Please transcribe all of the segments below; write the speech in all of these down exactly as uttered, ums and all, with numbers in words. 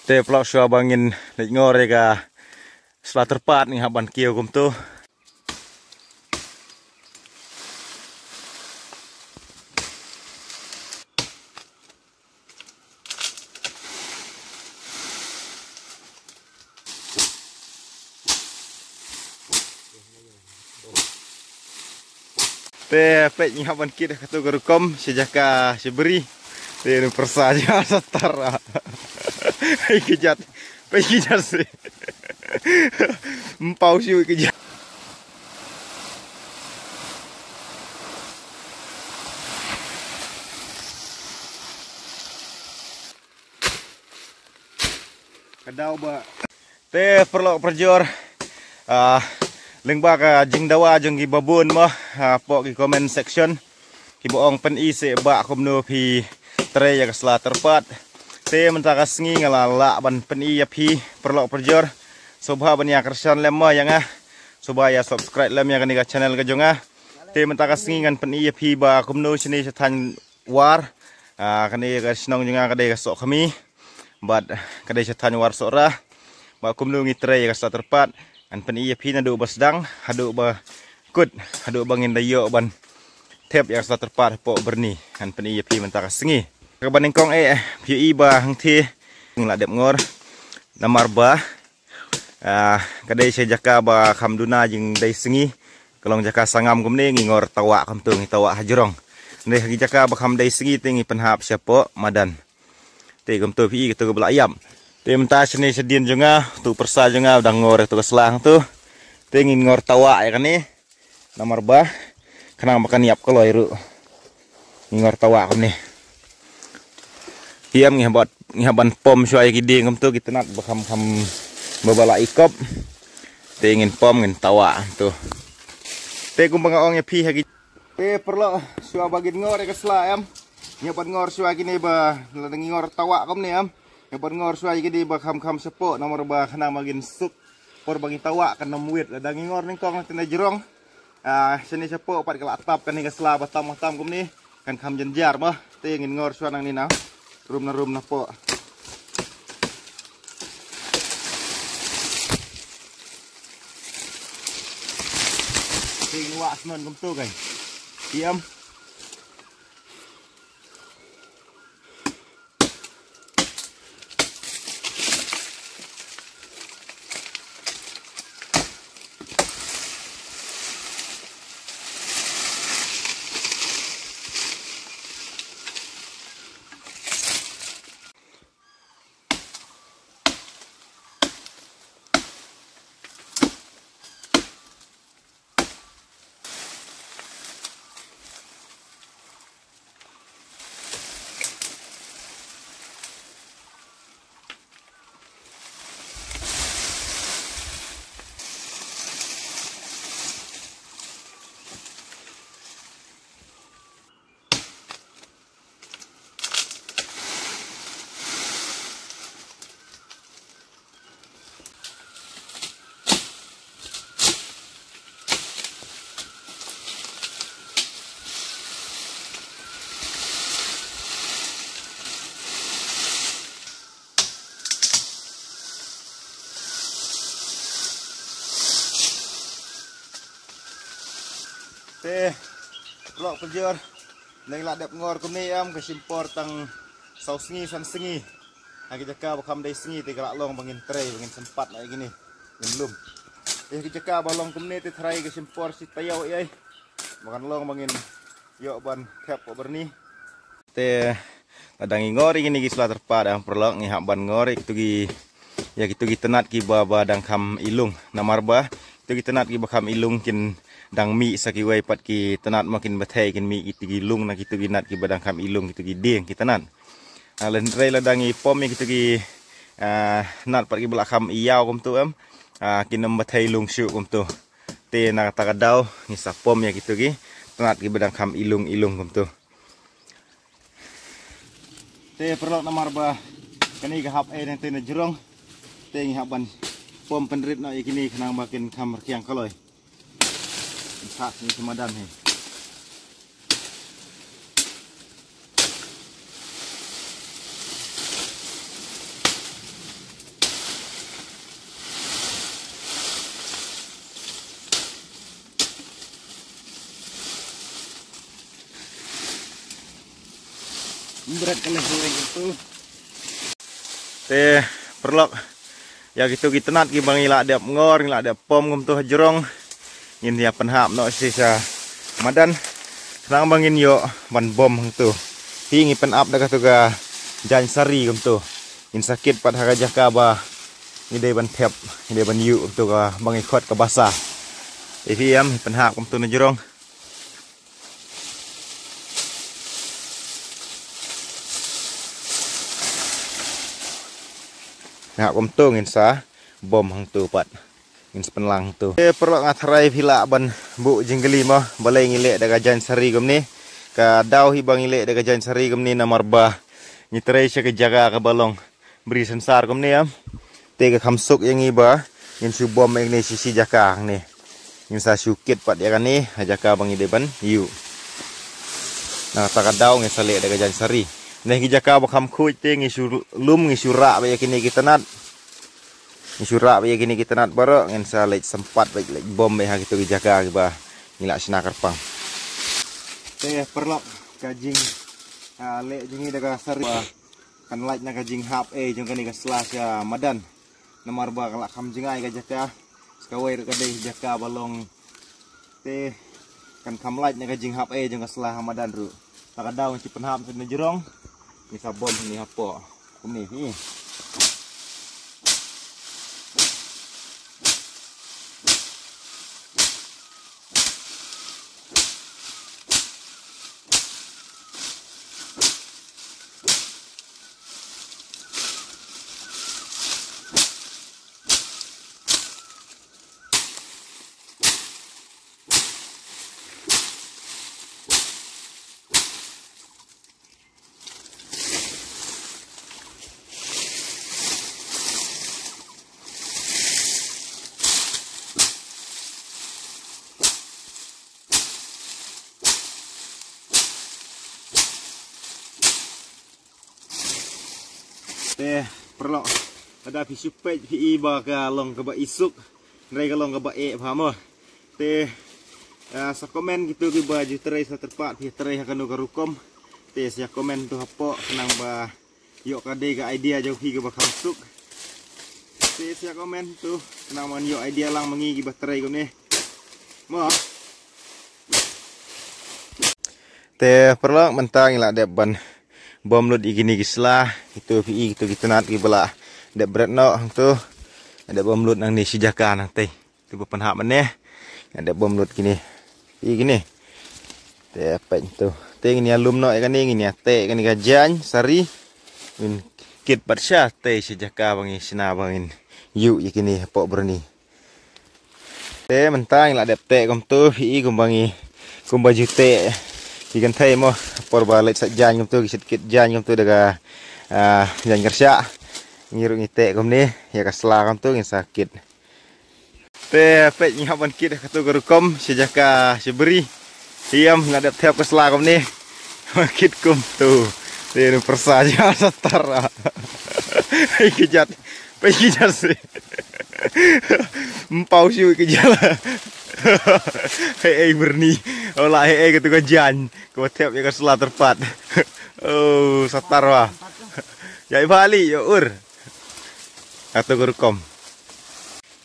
Te paralok, shuwa ba ngin leit ngor ïa ka sla tyrpad, ngi hap ban kiew kumto. Te peit, ngi hap ban kit ha kato ka rukom, sha jaka sha bri. Te ngi pyrsa jaka sha tar. Hei kjat. Peit kjat sih. Ym paw shuh kjat. Ka daw ba. Te paralok parajor, ah, lyngba ka jingdawa jong ki babun mo, ah, hapoh ki comment section, kiba ong pyni seh ba kumno phi trei ïa ka sla tyrpad. Te mynta ka sngi nga la lah ban pyni ïa phi paralok parajor. Sngewbha ban ïa kyrshan lem mo ïa nga. Sngewbha ïa subscribe lem ïa kane ka channel ka jong nga. Te mynta ka sngi ngan pyni ïa phi ba kumno shane sha thaiñ War. Ah, kane ka shnong jong nga ka dei ka Sohkhmi. Bad ka dei sha thaiñ War Sohra. Ba kumno ngi trei ïa ka sla tyrpad. Ngan pyni ïa phi naduh ba sdang haduh ba kut, haduh ba ngin da ïoh ban thep ïa ka sla tyrpad hapoh byrni. Ngan pyni ïa phi mynta ka sngi. Kaba nyngkong eh, phi ïohi ba hangthie ngi la dep ngor. Namar ba Ah, ka dei sha jaka ba kham duna jingdei sngi. Ka long jaka sangam kumne, ngi ngor tawah kumto, ngi tawah hajrong. Ngi ha ki jaka ba kham dei sngi te ngi pynhap shapoh madan. Te kumto phi i kato kaba la ïap. Te mynta shane shadien jong nga, uto u pyrsa jong nga u dang ngor ïa kato ka sla hangto. Te ngin ngor tawah ïa kane. Namar ba khnang ba kan ïap kloi ruh. Ngi ngor tawah kumne. Phi em, ngi hap ban, ngi hap ban pom shuwa ïa ki dieng kumto, ki tnat ba kham kham ba ba la ikop. Te ngin pom, ngin tawah to. Te kumba nga ong ïa phi ha ki. Te paralok, shuwa ba ngin ngor ïa ka sla em, ngi hap ban ngor shuwa kine ba lada ngi ngor tawah kumne em. Ngi hap ban ngor shuwa ïa kine ba kham kham shapoh, namar ba khnang ba ngin suk. Por ba ngi tawah kan ym wit, lada ngi ngor nyngkong na tynrai jrong. Ah, shane shapoh pat ka la tap kane ka sla ba tam ba tam kumne. Kan kham jynjar mo. Te ngin ngor shuwa nangne na rum na rum napoh. Te ngin wah snon kumto kai. Phi em. Te, paralok parajor, ngi la dep ngor kumne em, ka shim por tang saw sngi san sngi. Ha ki jaka ba kham dei sngi te ka la long ba ngin trei, ba ngin sympat na ïa kine, ngin lum. Te ha ki jaka ba long kumne te tharai ka shim por shi taïew ïa. Ba kan long ba ngin ïoh ban thep hapoh byrni. Te lada ngi ngor ïa kine ki sla tyrpad, ah, paralok, ngi hap ban ngor ïa kito ki, ïa kito ki tnat kiba, ba dang kham ilung. Namar ba kito ki tnat kiba kham ilung kin dang mih sa kiwei pat ki tnat mo, kin bthei, kin mih kito ki lung na kito ki tnat kiba dang kham ilung, kito ki dieng ki tnat. Ah, hynrei lada ngi pom ïa kito ki, ah, tnat pat kiba la kham ïaw kumto em, ah, kin ym bthei lung shuh kumto. Te na kata ka daw ngi sa pom ïa kito ki tnat kiba dang kham ilung ilung kumto. Te paralok, namar ba kane ka hap ei nangta na jrong. Te ngi hap ban pom pynrit noh ïa kine khnang ba kin kham rkhiang kloi. Sa sini semadan hi. Bret ka leh kumtu. Te paralok, ïa kitu ki tnat kiba ngi la dep ngor, ngi la dep pom kumtu hajrong. Ngin ïa pynhap noh shisha madan. Khnang ba ngin ïoh ban bom hangtu. Hi ngi pynhap da katu ka jaiñ sari kumtu. Ngin sa kit pat ha ka jaka ba ngi dei ban thep, ngi dei ban ïuh kumtu kaba ngi khot ka basa. Te hi em, pynhap kumtu na jrong. Nga kumtu ngin sa bom hangtu pat. Ngin sa pynlang hangtu. Te paralok, nga tharai phi lah ban buh jingkylli mo, balei ngi leh da ka jaiñ sari kumne. Ka daw hi ba ngi leh da ka jaiñ sari kumne namar ba ngi trei sha ka jaka kaba long bri sensar kumne em. Te ka kham suk ïa ngi ba ngin shu bom ïa kane shi shi jaka hangne. Ngin sa shu kit pat ïa kane ha jaka ba ngi dei ban ïuh. Na kata ka daw ngin sa leh da ka jaiñ sari. Na ki jaka ba kham khuid te ngi shu lum, ngi shu rah beit ïa kine ki tnat. Ngi shu rah beit ïa kine ki tnat baroh, ngin sa leit sympat beit, leit bom beit ha kito ki jaka kiba ngi la shna kyrpang. Te paralok, ka jing, ah, leh jong ngi da ka sari. Kan lait na ka jinghap ei jong kane ka sla sha madan. Namar ba ka la kham jngai ka jaka. Sa kawei ruh ka dei jaka ba long. Te kan kham lait na ka jinghap ei jong ka sla ha madan ruh. Ta ka daw ngi pynhap na jrong. Ngi sa bom ni hapoh. Kumne hi. Te paralok, lada phi shu peit phi i ba ka long kaba isuk, hynrei ka long kaba eh bha mo. Te, ah, sa comment kito kiba ju trei sla tyrpad, phi trei ha kano ka rukom. Te sa comment tu hapoh khnang ba ïoh ka dei ka idea jong phi kaba kham suk. Te sa comment tu khnang ban ïoh idea lang ma ngi kiba trei kumne. Mo. Te paralok, mynta ngi la dep ban bom lut ïa kine ki sla, kito phi i kito ki tnat kiba la dep bret noh hangto. Dep bom lut nangne shi jaka nangtei. Te ba pynhap mynne. Dep bom lut kine. Phi i kine. Te peit to. Te ngin ïa lum noh ïa kane, ngin ïa teh ïa kane ka jaiñ sari. Ngin kit pat shatei shi jaka ba ngi shna ba ngin ïuh ïa kine hapoh byrni. Te mynta ngi la dep teh kumto, phi i kumba ngi, kumba ju teh. Ki kynthei mo, por ba leit sait jaiñ kumto, ki sait kit jaiñ kumto da ka, ah, jaiñ kyrshah. Ngi ruh ngi teh kumne, ïa ka sla kumto ngin sa kit. Te peit ngi hap ban kit kato ka rukom, shi jaka shi bri. Hi em, la dep thep ka sla kumne. Kit kumto. Te nu pyrsa ja sa tara. Hei kjat. Peit kjat si. Mpaw shu kjat. Hei ei byrni. Ola hei ei kato ka jaiñ. Ka ba thep ïa ka sla tyrpad. Oh, sa tara. Jai bali ïa ur. Kato ka rukom.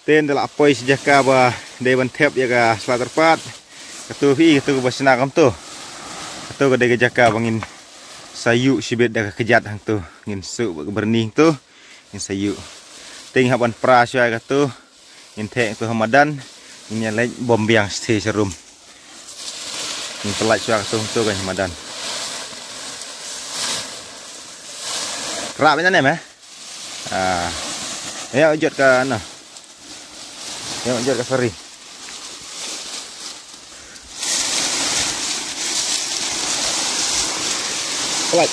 Te nda la poi shi jaka ba dei ban thep ïa ka sla tyrpad. Kato phi i kato kaba shna kumto. Kato ka dei ka jaka ba ngin sa ïuh shibit da ka kjat hangto. Ngin suh ba ka byrni hangto. Ngin sa ïuh. Te ngi hap ban pra shuwa ïa kato. Ngin theh hangto ha madan. Ngin ïa leit bom biang shatei sharum. Ngin pyllait shuwa kato hangto ka ha madan. Rah beit na ne me? Ah. Ïa jot ka na. Ïa jot ka sari. Plak.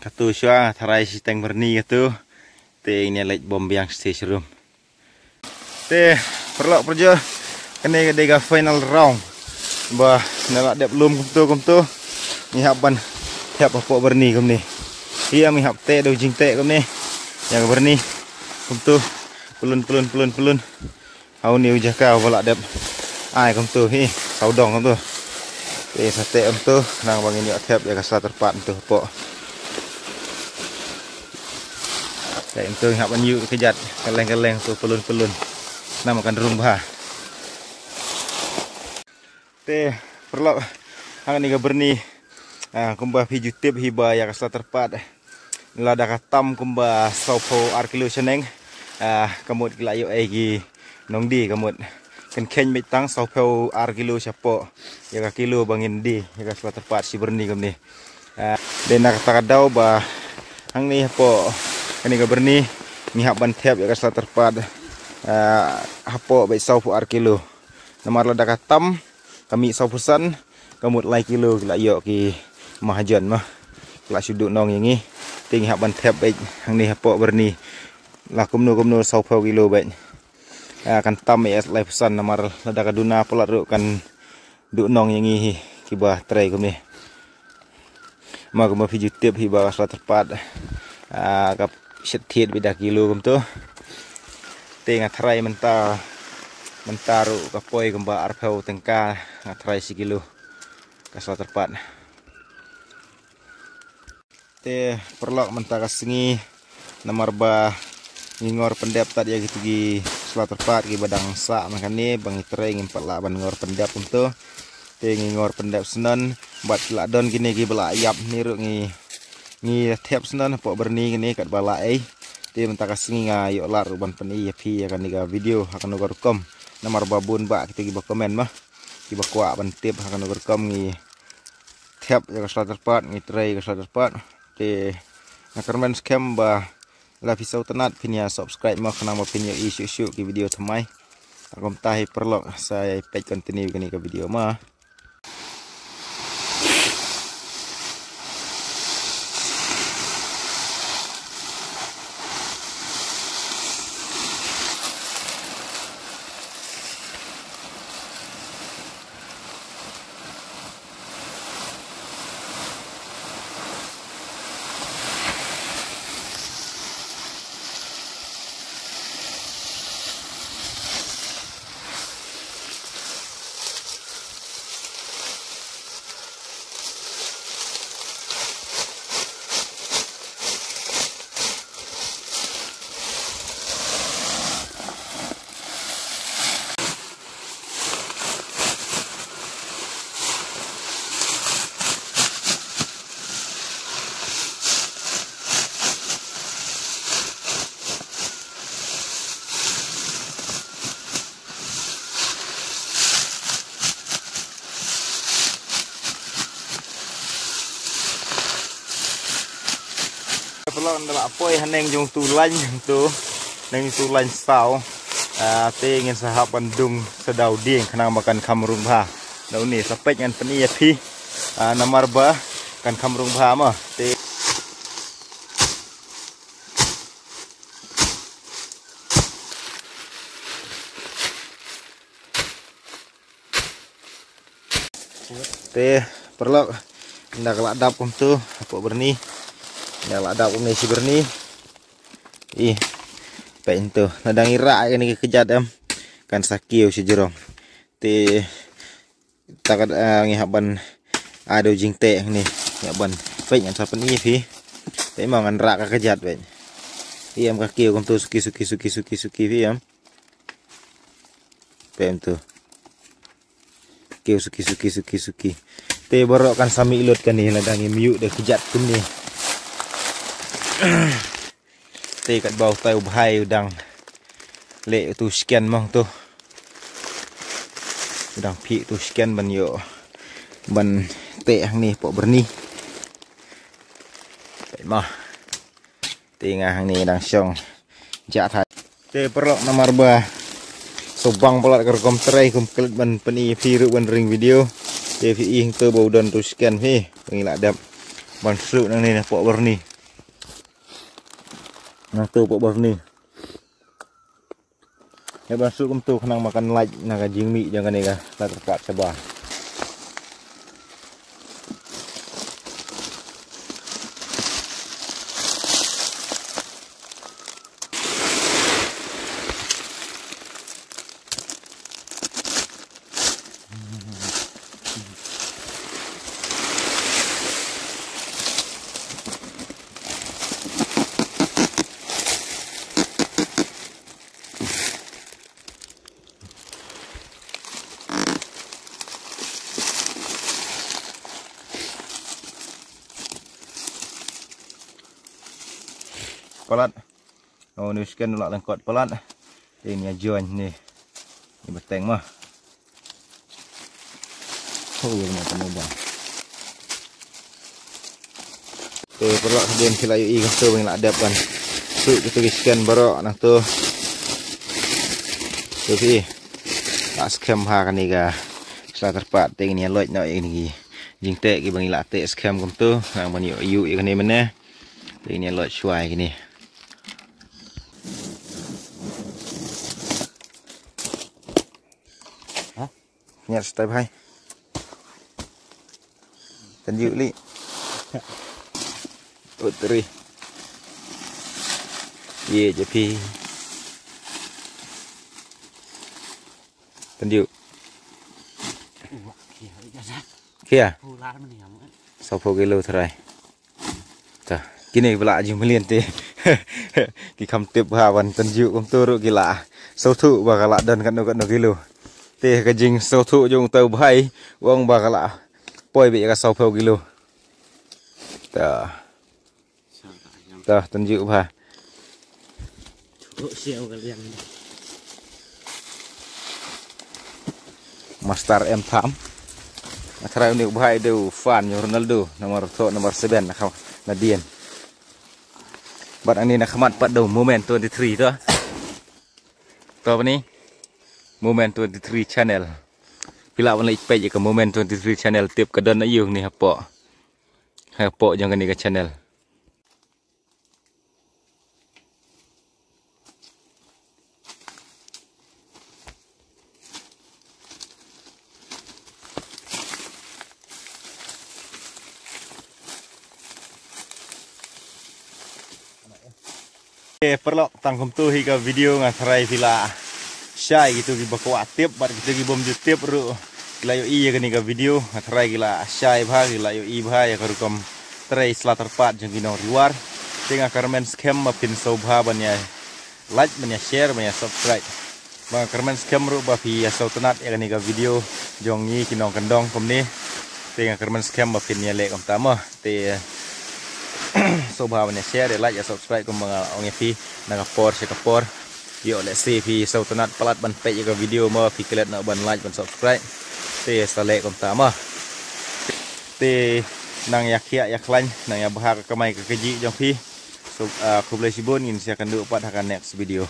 Katu shuwa tharai shiteng byrni katu. Te ngin ïa leit bom biang shatei sharum. Te paralok parajor, kane ka dei ka final round. Ba nda la dep lum kumtu kumtu, ngi hap ban thep hapoh byrni kumne. Hi em ngi hap teh da u jingteh kumne. Ïa ka byrni. Kumtu, pyllun, pyllun, pyllun, pyllun. Ha une u jaka uba la dep ai kumtu hi, sawdong kumtu. Te sa teh kumtu, khnang ba ngin ïoh thep ïa ka sla tyrpad kumtu hapoh. Te kumtu ngi hap ban ïuh kjat kylleng kylleng tu, pyllun pyllun. Khnang ba kan rung bha. Te paralok, hangne ka byrni, ah, kumba phi ju tip hi ba ïa ka sla tyrpad, lada ka tam kumba sawphew ar kilo shaneng, ah, ka mut ki la ïoh ei ki nongdie, ka mut kan kheiñ beit tang sawphew ar kilo shapoh ïa ka kilo ba ngin die ïa ka sla tyrpad shi byrni kumne. Ah, dei na kata ka daw ba hangne hapoh kane ka byrni ngi hap ban thep ïa ka sla tyrpad, ah, hapoh beit sawphew ar kilo. Namar lada ka tam, ka mih sawphew san, ka mut lai kilo ki la ïoh ki mahajon mah. Ki la shu duh nong ïa ngi. Te ngi hap ban thep beit hangne hapoh byrni. La kumno kumno sawphew kilo beit. Ah, kan tam ïa laiphew san namar lada ka duna palat ruh kan duh nong ïa ngi hi kiba trei kumne. Ma kumba phi ju tip hi ba ka sla tyrpad, ah, ka shet thied beit da kilo kumtu. Te nga tharai mynta, mynta ruh ka poi kumba arphew tyngka, nga tharai shi kilo ka sla tyrpad. Te paralok, mynta ka sngi namar ba ngi ngor pyndep tad ïa kito ki sla tyrpad kiba dang sah man kane, ba ngi trei ngim pat lah ban ngor pyndep kumto. Te ngi ngor pyndep snnon, bad ki la don kine kiba la ïap ne ruh ngi, ngi thep snnon hapoh byrni kane katba la ei. Te mynta ka sngi nga ïoh lad ruh ban pyni ïa phi ïa kane ka video ha kano ka rukom. Namar ba bun bah kito kiba comment mah, kiba kwah ban tip ha kano ka rukom ngi thep ïa ka sla tyrpad, ngi trei ïa ka sla tyrpad. Te nga kyrmen skhem ba la phi sngewtynnat phin ïa subscribe mo khnang ba phin ïohi shuh shuh ki video thymmai. Te kumta hi paralok, sa ïa peit continue kane ka video mo. Paralok, nda la poi haneng jong tu lain tu, neng tu lain saw. Ah, te ngin sa hap ban dung sadaw dieng khnang ba kan kham rung bha. Na une sa peit ngan pyni ïa phi. Ah, namar ba kan kham rung bha mo. Te Te paralok, nda ka la dap kumtu hapoh byrni. Nda ka la dap kumne shi byrni. Ih, peit ntu, nda dang ïa rah kane ka kjat em, kan sa kiew shi jrong. Te ta ka, ah, ngi hap ban ai da u jingteh hangne, ngi hap ban, peit ngan sa pyni ïa phi. Te ma ngan rah ka kjat peit. Ih, em ka kiew kumtu suki suki suki suki suki phi em. Peit ntu. Kiew suki suki suki suki. Te baroh kan sa mih lut kane lada ngim ïuh da kjat kumne. Te katba utai u bhai u dang leh utu sken mo tu. U dang phih utu sken ban ïoh ban teh hangne hapoh byrni. Peit mo. Te nga hangne dang shong jah thait. Te paralok, namar ba shu bang palat ka rukom trei, kum klet ban pyni ïa phi ruh ban ring video. Te phi ïohi hangtu ba u don tu sken phi, ba ngi la dep ban shu nangne na poh byrni. Nangtu poh byrni. Ïa ban shu kumtu khnang ba kan lait na ka jingmih jong kane ka sla tyrpad shabar. palat. Oh, ni sken la lyngkot palat. Te ni join ni. Ni bteng mah. Oh, ni temu bang. Te paralok, hadien phi la ïohi kumto ba ngi la dep ban suk kito ki sken baroh na to. To phi la skhem ha kane ka sla tyrpad, te ngin ïa loit noh ïa kine ki jingteh kiba ngi la teh skhem kumto, nang ban ïoh ïa kane mynne. Te ngin ïa loit shuwa ïa kine. Hah? Ngiat stai bhai. Tynjuh li. Putri. Ye je phi. Tynjuh. Khia. Sawphew kilo tharai. Ta, kine ba la ju mlien te. Ki kham tip bha ban tynjuh kumto ruh ki la sngewthuh ba ka la don katno katno kilo. Te ka jingsngewthuh jong uta u bhai, u ong ba ka la poi beit ïa ka sawphew kilo. Ta. Ta, tynjuh bha. Master M Tham. Nga tharai une u bhai dei u fan jong Ronaldo, namar thoh namar seven na kham, nadien. Bad hangne na khmat pat dei u Moment twenty-three to. To bani. Moment twenty-three channel. Phi lah ban leit peit ïa ka Moment twenty-three channel, tip ka don aïu hangne hapoh. Hapoh jong kane ka channel. Eh, paralok, tang kumto hi ka video, nga tharai phi la shai, kito kiba kwah tip bad kito kibym ju tip ruh ki la ïohi ïa kane ka video, nga tharai ki la shai bha, ki la ïohi bha ïa ka rukom trei sla tyrpad jong ki nong Ri War. Te nga kyrmen skhem ba phin sngewbha ban ïa like, ban ïa share, ban ïa subscribe. Ba nga kyrmen skhem ruh ba phi ïa sngewtynnat ïa kane ka video jong ngi ki nongkyndong kumne. Te nga kyrmen skhem ba phin ïa leh kumta mo. Te sngewbha ban ïa share, ïa like, ïa subscribe kumba nga ong ïa phi na ka por sha ka por. Ïoh lehse phi sngewtynnat palat ban peit ïa ka video mo, phi klet noh ban like, ban subscribe. Te sa leh kumta mo. Te nang ïa khiah ïa khlaiñ, nang ïa bha ka kamai ka kajih jong phi. So, ah, khublei shibun, ngin sa ïakynduh pat ha ka next video.